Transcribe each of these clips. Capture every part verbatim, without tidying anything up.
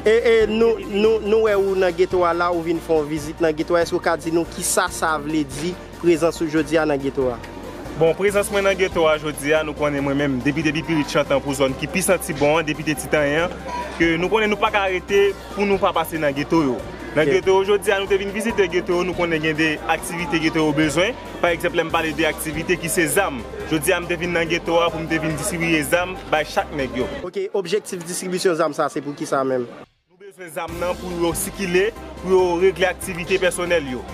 E, e nou, nou, nou wè ou nan geto a la, ou vin fè yon vizit nan geto a. Èske w ka di nou kisa sa vle di prezans ou jodi a nan geto a? Bon, prezans mwen nan geto a jodi a, nou konnen mwen menm, depi, depi pitit chantan pou zòn ki pi santi bon an, depi te Titanyen an, ke nou konnen nou pa ka rete pou nou pa pase nan geto yo. Nan Ok. Geto yo jodi a, nou te vin vizite geto yo, nou konnen gen de aktivite geto yo bezwen. Pa egzanp, lè m pale de aktivite ki se zam. Jodi a, m te vin nan geto a pou m te vin distribiye zam bay chak nèg yo. Ok, objektif distribisyon zam sa, se pou kisa menm? Nou bezwen zam nan pou yo sikile, pou yo regle aktivite pèsonèl yo.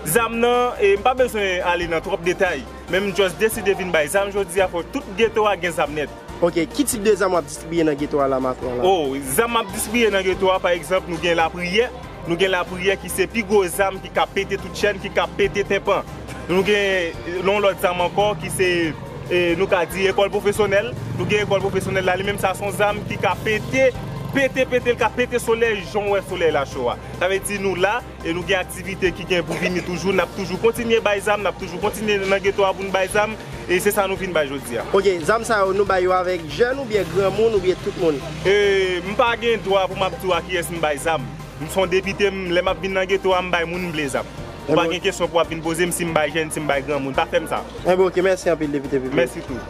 Zam nan, e, m pa bezwen ale nan twòp detay, men m just deside vin bay zam jodi a, fò tout geto a gen zam nèt. Ok, ki tip de zam w ap distribiye nan geto a la maten an la? Oh, zam m ap distribiye nan geto a, pa egzanp, nou gen lapriyè. Nou gen lapriyè ki se pi gwo zam ki ka pete tout chèn, ki ka pete tenpan. Nou gen yon lòt zam ankò ki se, e, nou ka di ekòl pwofesyonèl. Nou gen ekòl pwofesyonèl la, li menm sa se yon zam ki ka pete, pete, pete, li ka pete solèy, jan w wè solèy la cho a. Sa vle di nou la, e nou gen aktivite ki gen pou vini toujou, n ap toujou kontinye bay zam, n ap toujou kontinye nan geto a pou n bay zam, e se sa nou vin bay jodi a. Ok, zam sa yo, nou bay yo avèk jèn oubyen granmoun oubyen tout moun? E, m pa gen dwa pou m ap di w a kiyès m bay zam. M se yon depite, m, lè m ap vin nan geto a, m bay moun m vle zam. Ou pa gen kesyon pou w ap vin poze m si m bay jèn, si m bay granmoun. Pa fè m sa. Enben, ok, mèsi anpil, depite Pipi. Mèsi tou.